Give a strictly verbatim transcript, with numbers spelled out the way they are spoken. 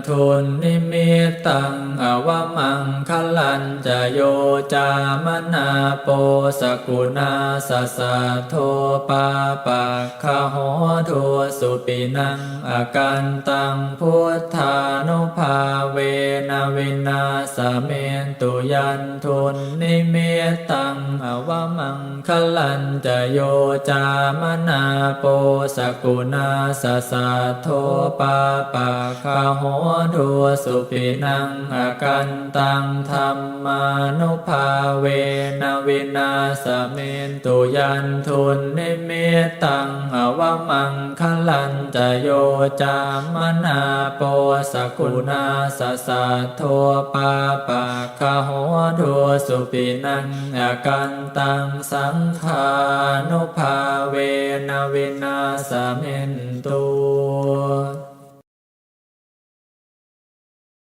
dunnimittaṃ avamaṅgalañca yo cāmanāpo sakuṇassa saddo pāpaggaho dussupinaṃ akantaṃ buddhānubhāvena vināsamentu. Yandunnimittaṃ avamaṅ galañca yo cāmanāpo sakuṇassa saddo pāpaggaho dussupinaṃ akantaṃ dhammānubhāvena vināsamentu. Yandunnimittaṃ avamaṅgalañca yo cāmanāpo sakuṇassa saddo pāpaggaho dussupinaṃ akantaṃ saṅghānubhāvena vināsamentu.